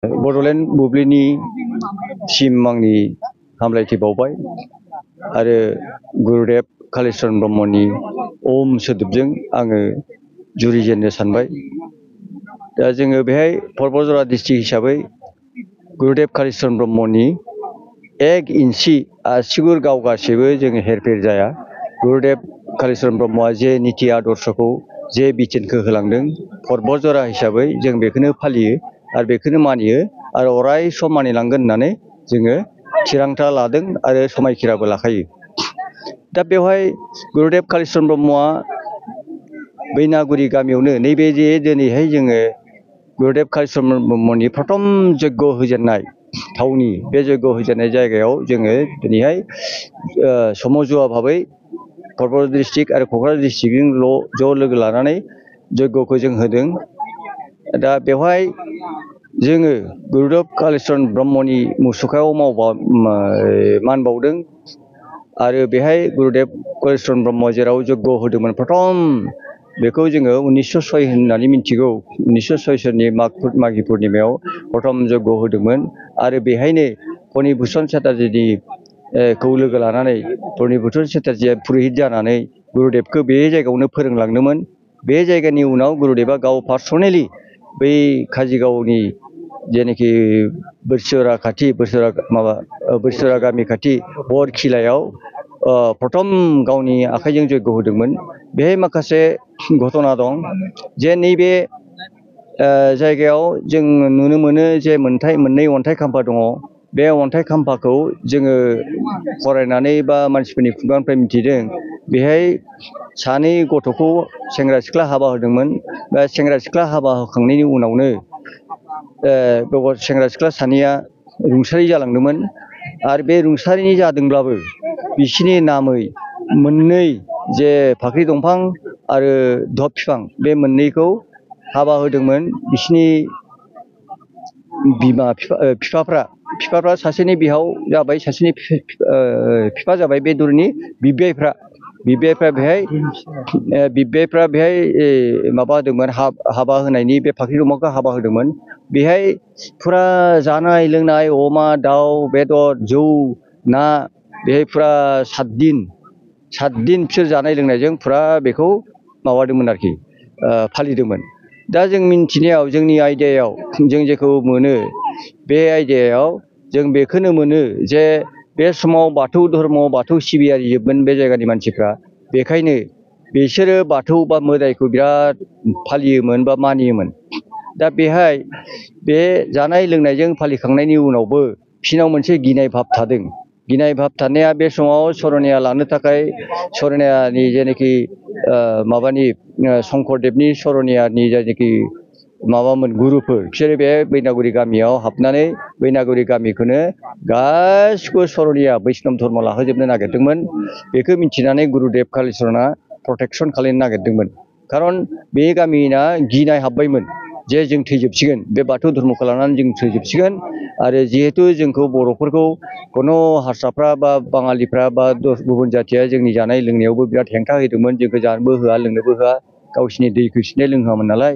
बड'लेण्ड बुब्लिनि सिम आंनि हामलायथि बावबाय आरो गुरुदेव कालीचरण ब्रह्मनि ओम सोदोबजों आङो जुरिजेननो सानबाय। दा जोङो बेहाय पर्बतजरा डिस्ट्रिक्ट हिसाबै गुरुदेव कालीचरण ब्रह्मनि 1 इन्सि आसिगुर गावगासेबो जोङो हेरफेर जाया। गुरुदेव कालीचरण ब्रह्मआ जे नीति आदर्शखौ जे बिथोनखौ होलांदों पर्बतजरा हिसाबै जों बेखौनो फालियो आरो बेखौनो मानियो आरो अराय सम मानिलांगोन होननानै जोङो थिरांथा लादों आरो समायखिराबो लाखायो। दा बेवहाय गुरुदेव कालीचरण ब्रह्मआ बैनागुरि गामियावनो नैबे जे दिनैहाय जोङो गुरुदेव कालीचरण ब्रह्मनि प्रथम यज्ञ होजेननाय थावनि बे यज्ञ होजेननाय जायगायाव जोङो दिनैहाय समजुवा भाबै पर्बत डिस्ट्रिक्ट आरो क'क्राझार डिस्ट्रिक्टजों ज' लोगो लानानै यज्ञखौ जों होदों। दा बेवहाय जोङो गुरुदेव कालीचरण ब्रह्मनि मुसुखायाव मान बावदों आरो बेहाय गुरुदेव कालीचरण ब्रह्म जेराव यज्ञ होदोंमोन प्रथम बेखौ जोङो 1906 होननानै मिथिगौ। 1906 सननि माघी पुर्णिमायाव प्रथम यज्ञ होदोंमोन आरो बेहायनो फणिभूषण चेटार्जीनि खौ लोगो लानानै फणिभूषण चेटार्जीया पुरहित जानानै गुरुदेवखौ बे जायगायावनो फोरोंलांदोंमोन। बे जायगानि उनाव गुरुदेवा गाव पार्सनेलि बै काजिगावनि जेनाखि बोरसोरा खाथि बोरसोरा गामि खाथि बरखिलायाव प्रथम गावनि आखाइजों यज्ञ होदोंमोन। बेहाय माखासे घटना दं जे नैबे जायगायाव जों नुनो मोनो जे मोननै अन्थाइ खाम्फा दङ। बे अन्थाइ खाम्फाखौ जोङो फरायनानै बा मानसिफोरनि खुगानिफ्राय मिथिदों बेहाय सानै गथ'खौ सेंग्रा सिख्ला हाबा होदोंमोन। बे सेंग्रा सिख्ला हाबा होखांनायनि उनावनो सेंग्रा सिख्ला सानैया रुंसारि जालांदोंमोन आरो बे रुंसारिनि जादोंब्लाबो बिसिनि नामै मोननै जे फाख्रि दंफां आरो धप बिफां बे मोननैखौ हाबा होदोंमोन। बिसिनि बिफाफ्रा सासेनि बिहाव जाबाय सासेनि बिफा जाबाय। बे दरनि बिबिआइफ्रा बेहाय माबा होदोंमोन हाबा होनायनि बे फाख्रि दंफांखौ हाबा होदोंमोन। बेहाय फुरा जानाय लोंनाय अमा दाउ बेदर जौ ना बेहाय फुरा 7 दिन बिसोर जानाय लोंनायजों फुरा बेखौ माबादोंमोन आरोखि फालिदोंमोन। दा जों मिन्थिनायाव जोंनि आयदायाव जों जेखौ मोनो बे आयदायाव जों बेखौनो मोनो जे बे समाव बाथौ धर्म बाथौ सिबियारि जोबमोन बे जायगानि मानसिफ्रा। बेखायनो बिसोरो बाथौ बा मोदायखौ बिराद फालियोमोन बा मानियोमोन। दा बेहाय बे जानाय लोंनायजों फालिखांनायनि उनावबो बिसिनाव मोनसे गिनाय भाब थादों। गिनाय भाब थानाया बे समाव सरनिया लानो थाखाय सरनियानि जेनाखि माबानि शंकरदेबनि सरनियानि जायनाखि माबामोन गुरुफोर बिसोरो बे बैनागुरि गामियाव हाबनानै बैनागुरि गामिखौनो गासिबो सरनिया बैष्णब धर्म लाहोजोबनो नागिरदोंमोन। बेखौ मिथिनानै गुरुदेव कालीचरणआ प्रटेकसन खालामनो नागिरदोंमोन। खारन बे गामिना गिनाय हाबबायमोन जे जों थैजोबसिगोन बे बाथौ धर्मखौ लानानै जों थैजोबसिगोन आरो जिहेतु जोंखौ बर'फोरखौ कुनु हारसाफ्रा बा बाङालिफ्रा बा गुबुन जाथिया जोंनि जानाय लोंनायावबो बिराद हेंथा होदोंमोन। जोंखौ जानोबो होआ लोंनोबो होआ गावसिनि दैखौ सिने लोंहोआमोन नालाय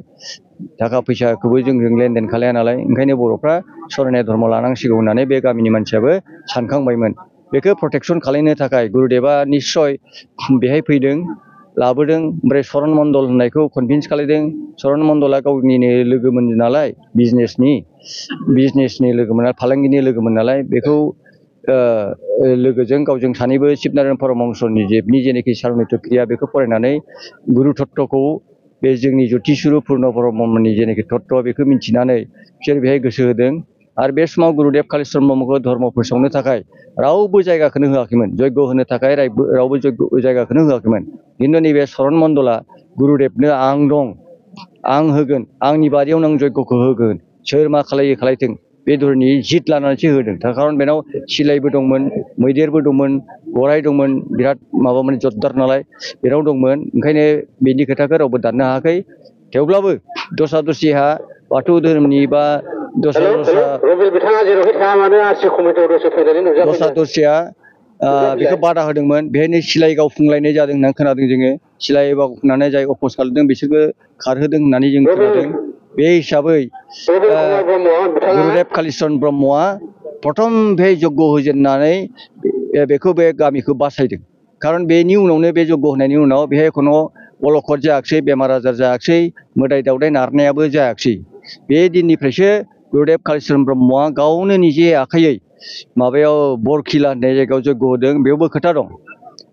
थाखा फैसाखौबो जोंजों लेनदेन खालाया नालाय ओंखायनो बर'फ्रा सरनिया धर्म लानांसिगौ होननानै बे गामिनि मानसियाबो सानखांबायमोन। बेखौ प्रटेकसन खालामनो थाखाय गुरुदेबा निस्सय बेहाय फैदों लाबोदों। ओमफ्राय चरण मण्डल होननायखौ कनभिन्स खालामदों। चरण मण्डला गावनिनो लोगोमोन नालाय बिजनेसनि लोगोमोन फालांगिनि लोगोमोन नालाय बेखौ लोगोजों गावजों सानैबो शिबनारायण परमहंसनि जेबनि जेनाखि सारनित क्रिया बेखौ फरायनानै गुरु तत्वखौ बे जोंनि ज्योतिषुरु पुर्ण ब्रह्मनि जेनाखि तत्व बेखौ मिथिनानै बिसोर बेहाय गोसो होदों। आरो बे समाव गुरुदेव कालीचरण ब्रह्मखौ धर्म फोसावनो थाखाय रावबो जायगाखौनो होआखैमोन। यज्ञ होनो थाखाय रावबो जायगाखौनो होआखैमोन। खिन्थु नैबे चरण मण्डला गुरुदेबनो आं दं आं होगोन आंनि बारियाव नों यज्ञखौ होगोन सोर मा खालायथों बे धरनि जित लानानैसो होदों। खारन बेनाव सिलायबो दंमोन मैदेरबो दंमोन गराइ दंमोन बिराद माबामोन जददार नालाय बेनाव दंमोन। ओंखायनो बेनि खोथाखौ रावबो दाननो हायाखै। थेवब्लाबो दस्रा दस्रिहा बाथौ धोरोमनि बा दस्रा दस्रिया बेखौ बादा होदोंमोन। बेहायनो सिलाइ गावफुंलायनाय जादों होननानै खोनादों जोङो। सिलाइ गावफुंनानै जाय अफस खालामदों बिसोरबो खारहोदों होननानै जों खोनादों। बे हिसाबै गुरुदेव कालीचरण ब्रह्मआ प्रथम बे जग्य होजेननानै बेखौ बे गामिखौ बासायदों। खारन बेनि उनावनो बे जग्य होनायनि उनाव बेहाय खुनु अलखद जायाखिसै, बेमार आजार जायाखिसै, मोदाय दावदाय नारनायाबो जायाखिसै। बे दिननिफ्रायसो गुरुदेव कालीचरण ब्रह्मआ गावनो निजे आखायै माबायाव बरखिला होननाय जायगायाव जग्य होदों। बेयावबो खोथा दं।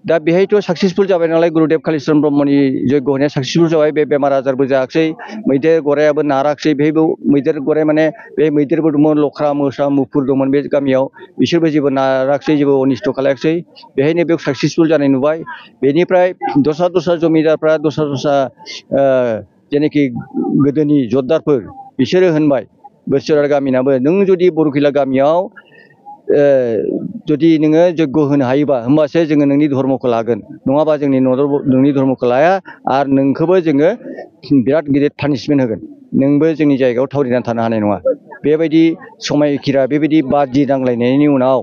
दा बेहायथ' साक्सेसफुल जाबाय नालाय गुरुदेव कालीचरण ब्रह्मनि जग्य होनाया साक्सेसफुल जाबाय। बे बेमार आजारबो जायाखिसै, मैदेर गरायाबो नाराखिसै। बेहायबो मैदेर गराय माने बे मैदेरबो दंमोन, लख्रा मोसा मुफुर दंमोन बे गामियाव। बिसोरबो जेबो नाराखिसै, जेबो अनिष्ट खालायाखिसै। बेहायनो बेयाव साक्सेसफुल जानाय नुबाय। बेनिफ्राय दस्रा जमिदारफ्रा दस्रा जेनाखि गोदोनि जददारफोर बिसोरो होनबाय बोरसिरार गामिनाबो, नों जुदि बरखिला गामियाव जुदि नोङो जग्य होनो हायोबा होमबासो जोङो नोंनि धर्मखौ लागोन, नङाबा जोंनि नोंनि धर्मखौ लाया आरो नोंखौबो जोङो बिराद गिदिर पानिशमेन्ट होगोन, नोंबो जोंनि जायगायाव थावरिनानै थानो हानाय नङा। बेबायदि समायखिरा बेबायदि बादि नांलायनायनि उनाव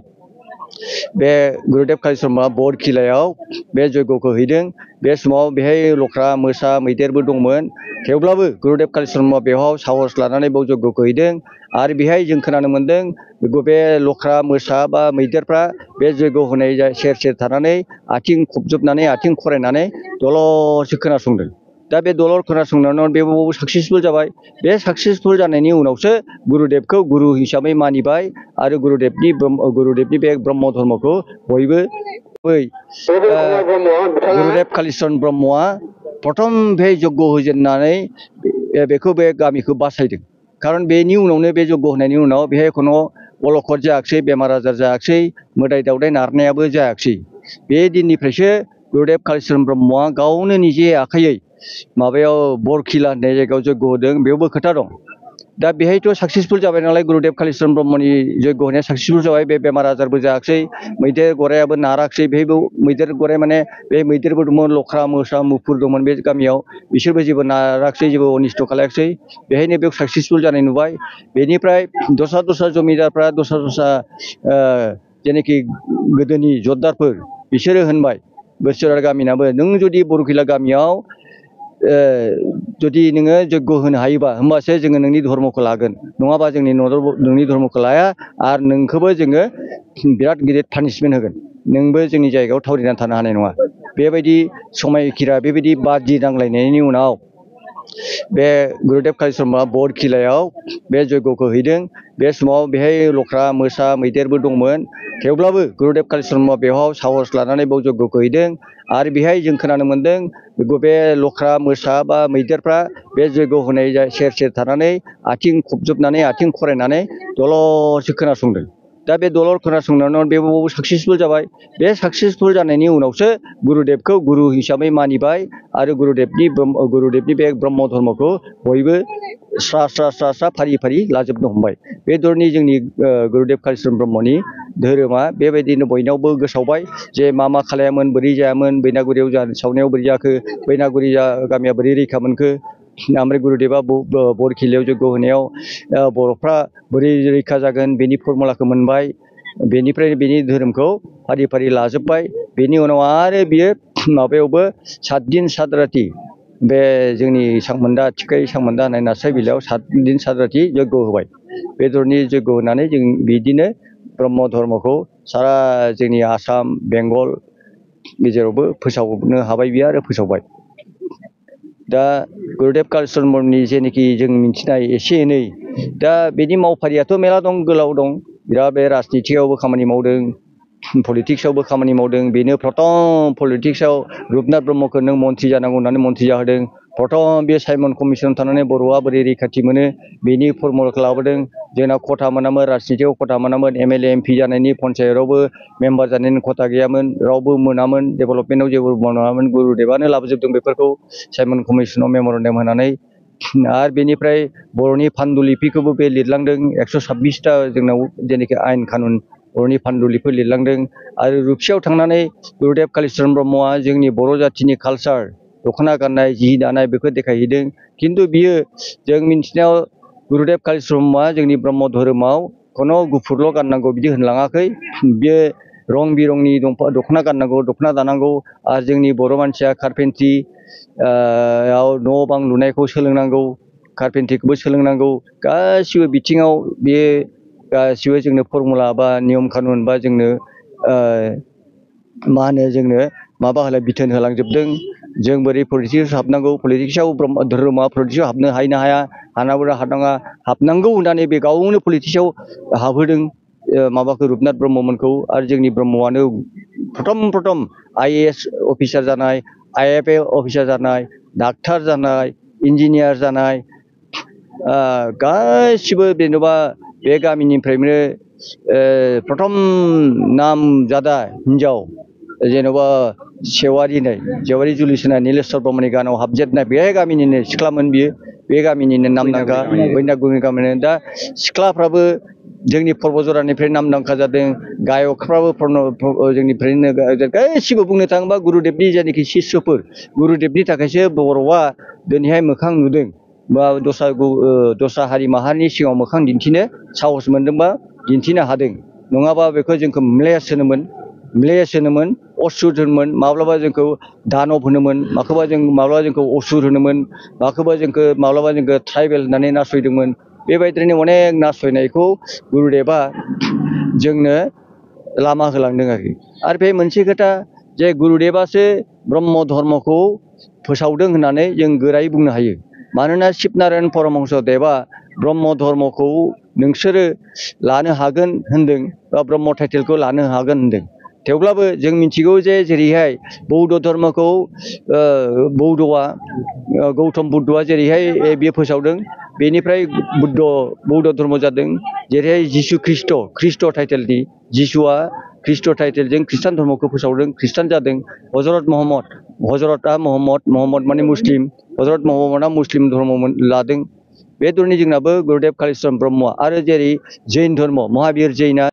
बे गुरुदेव कालीचरण ब्रह्मआ बरखिलायाव बे जग्यखौ हैदों। बे समाव बेहाय लख्रा मोसा मैदेरबो दंमोन, थेवब्लाबो गुरुदेव कालीचरण ब्रह्मआ बेयाव साहस लानानै बेयाव जग्यखौ हैदों। आरो बेहाय जों खोनानो मोन्दों बे लख्रा मोसा बा मैदेरफ्रा बे जग्य होनाय सेर सेर थानानै आथिं खबजोबनानै आथिं खरायनानै दलरसो खोनासंदों। दा बे दलर खोनासंनायाव बे साक्सेसफुल जाबाय। बे साक्सेसफुल जानायनि उनावसो गुरुदेवखौ गुरु हिसाबै मानिबाय आरो गुरुदेवनि बे ब्रह्म धर्मखौ बयबो गुरुदेव कालीचरण ब्रह्मआ प्रथम बे जग्य होजेननानै बेखौ बे गामिखौ बासायदों। खारन बेनि उनावनो बे जग्य होनायनि उनाव बेहाय खुनु अलखद जायाखिसै, बेमार आजार जायाखिसै, मोदाय दावदाय नारनायाबो जायाखिसै। बे दिननिफ्रायसो गुरुदेव कालीचरण ब्रह्मआ गावनो निजे आखायै माबायाव बरखिला होननाय जायगायाव जग्य होदों। बेयावबो खोथा दं। दा बेहायथ' साक्सेसफुल जाबाय नालाय गुरुदेव कालीचरण ब्रह्मनि जग्य होनाया साक्सेसफुल जाबाय। बे बेमार आजारबो जायाखिसै, मैदेर गरायाबो नाराखिसै। बेहायबो मैदेर गराय माने बे मैदेरबो दंमोन, लख्रा मोसा मुफुर दंमोन बे गामियाव। बिसोरबो जेबो नाराखिसै, जेबो अनिष्ट खालायाखिसै। बेहायनो बेयाव साक्सेसफुल जानाय नुबाय। बेनिफ्राय दस्रा जमिदारफ्रा दस्रा जेनाखि गोदोनि जददारफोर बिसोरो होनबाय बोरसिरार गामिनाबो, नों जुदि बरखिला गामियाव जुदि नोङो जग्य होनो हायोबा होमबासो जोङो नोंनि धर्मखौ लागोन, नङाबा जोंनि नोंनि धर्मखौ लाया आरो नोंखौबो जोङो बिराद गिदिर पानिशमेन्ट होगोन, नोंबो जोंनि जायगायाव थावरिनानै थानो हानाय नङा। बेबायदि समायखिरा बेबायदि बादि नांलायनायनि उनाव बे गुरुदेव कालीचरण ब्रह्मआ बरखिलायाव बे जग्यखौ हैदों। बे समाव बेहाय लख्रा मोसा मैदेरबो दंमोन, थेवब्लाबो गुरुदेव कालीचरण ब्रह्मआ बेयाव साहस लानानै बेयाव जग्यखौ हैदों। आरो बेहाय जों खोनानो मोन्दों बे लख्रा मोसा बा मैदेरफ्रा बे जग्य होनाय सेर सेर थानानै आथिं खबजोबनानै आथिं खरायनानै दलरसो खोनासंदों। दा बे दलर खोनासंनायाव बे साक्सेसफुल जाबाय। बे साक्सेसफुल जानायनि उनावसो गुरुदेवखौ गुरु हिसाबै मानिबाय आरो गुरुदेवनि बे ब्रह्म धर्मखौ बयबो स्रा फारि फारि लाजोबनो हमबाय। बे धरनि जोंनि गुरुदेव कालीचरण ब्रह्मनि धोरोमा बेबायदिनो बयनावबो गोसावबाय जे मा खालायामोन, बोरै जायामोन, बैनागुरियाव सावनायाव बोरै जाखो, बैनागुरि गामिया बोरै रैखा मोनखो, ओमफ्राय गुरुदेवा बरखिलायाव जग्य होनायाव बर'फ्रा बोरै रैखा जागोन बेनि फरमुलाखौ मोनबाय। बेनिफ्राय बेनि धोरोमखौ फारि फारि लाजोब्बाय। बेनि उनाव आरो बियो माबायावबो 7 दिन 7 राति बे जोंनि सांमोनदा थिखाय सांमोनदा होननाय नास्राय बिलायाव 7 दिन 7 राति जग्य होबाय। बे धरनि जग्य होनानै जों बिदिनो ब्रह्म धर्मखौ सारा जोंनि आसाम बेंगल गेजेरावबो फोसावनो हाबाय बियो आरो फोसावबाय। दा गुरुदेव कालीचरण ब्रह्मनि जेनाखि जों मिथिनाय एसे एनै, दा बेनि मावफारियाथ' मेरला दं, गोलाव दं। बिराद बे राजनितियावबो खामानि मावदों, पलिटिक्सआवबो खामानि मावदों। बेनो प्रथम पलिटिक्सआव रुपनाथ ब्रह्मखौ नों मन्थ्रि जानांगौ होननानै मन्थ्रि जाहोदों। प्रथम बे साइमन कमिसन थानानै बर'आ बोरै रैखाथि मोनो बेनि फरमुलाखौ लाबोदों। जोंना खथा मोनामोन, राजनितियाव खथा मोनामोन, एमएलए एमपि जानायनि पन्सायतआवबो मेम्बार जानायनि खथा गैयामोन, रावबो मोनामोन, डेभेलपमेन्टआव जेबो मोनामोन। गुरुदेबानो लाबोजोबदों बेफोरखौ साइमन कमिसनाव मेम'रेन्डाम होनानै। आरो बेनिफ्राय बर'नि पान्डुलिपिखौबो बे लिरलांदों। 126टा जोंनाव जेनाखि आयेन कानुन बर'नि पान्डुलिपि लिरलांदों। आरो रुपसियाव थांनानै गुरुदेव कालीचरण ब्रह्मआ जोंनि बर' जाथिनि कालचार, दख'ना गाननाय, जि दानाय बेखौ देखायहैदों। खिन्थु बियो जों मिन्थिनायाव गुरुदेव कालीचरण ब्रह्मआ जोंनि ब्रह्म धोरोमाव खुनु गुफुरल' गाननांगौ बिदि होनलाङाखै। बियो रं बिरंनि दख'ना गाननांगौ, दख'ना दानांगौ। आरो जोंनि बर' मानसिया कारपेन्ट्रि न' बां लुनायखौ सोलोंनांगौ। कारपेंट्रिखौबो सोलोंनांगौ गासिबो बिथिङाव बे गासिबो जोंनो फर्मुला बा नियम कानुन बा जोंनो मा होनो जोंनो माबा होलाय बिथोन होलांजोबदों जों बोरै पलिटिक्सआव हाबनांगौ पलिटिक्सआव ब्रह्म धोरोमा पलिटिक्सआव हाबनो हायो ना हाया हानांगौ हानाङा हाबनांगौ होननानै बे गावनो पलिटिक्सआव हाबहोदों माबाखौ रुपनाथ ब्रह्ममोनखौ आरो जोंनि ब्रह्मआनो प्रथम IAS अफिसार जानाय IFS अफिसार जानाय डाक्टार जानाय इन्जिनियार जानाय गासिबो जेनेबा बे गामिनिफ्रायनो प्रथम नाम जादा हिन्जाव जेनेबा जेवारि जुलिसोना नीलेश्वर ब्रह्मनि गानाव हाबजेननाय बे गामिनिनो सिख्लामोन बियो बे गामिनिनो नामदांखा बैनागुरि गामिनि दा सिख्लाफ्राबो जोंनि पर्बजरानिफ्राय नामदांखा जादों गायकफ्राबो जोंनिफ्रायनो गासिबो बुंनो थाङोबा गुरुदेबनि जायनाखि शिष्यफोर गुरुदेबनि थाखायसो बर'आ दिनैहाय मोखां नुदों बा दस्रा हारि माहारिनि सिगाङाव मोखां दिन्थिनो साहस मोनदोंबा दिन्थिनो हादों नङाबा बेखौ जोंखौ म्लेस होनोमोन असुर होनोमोन माब्लाबा जोंखौ दानब होनोमोन माब्लाबा जोंखौ असुर होनोमोन माब्लाबा जोंखौ ट्राइबेल होननानै नासयदोंमोन बेबायदिनो अनेक नासयनायखौ गुरुदेबा जोंनो लामा होलांदों आरो बे मोनसे खोथा जे गुरुदेबासो ब्रह्म धर्मखौ फोसावदों होननानै जों गोरायै बुंनो हायो मानोना शिबनारायण परमहंस देबा ब्रह्म धर्मखौ नोंसोरो लानो हागोन होनदों बा ब्रह्म टाइटेलखौ लानो हागोन होनदों थेवब्लाबो जों मिथिगौ जे जेरैहाय बौद्ध धर्मखौ गौतम बुद्धआ जेरैहाय बियो फोसावदों बेनिफ्राय बौद्ध धर्म जादों जेरैहाय जिसु ख्रिस्ट' टाइटेलनि जिसुआ ख्रिस्ट' टाइटेलजों खृष्टान धर्मखौ फोसावदों खृष्टान जादों हजरतआ महम्मद माने मुस्लिम हजरत महम्मदआ मुस्लिम धर्म लादों बे धरनि जोंनाबो गुरुदेब कालिचरण ब्रह्मआ आरो जेरै जैन धर्म महावीर जैनआ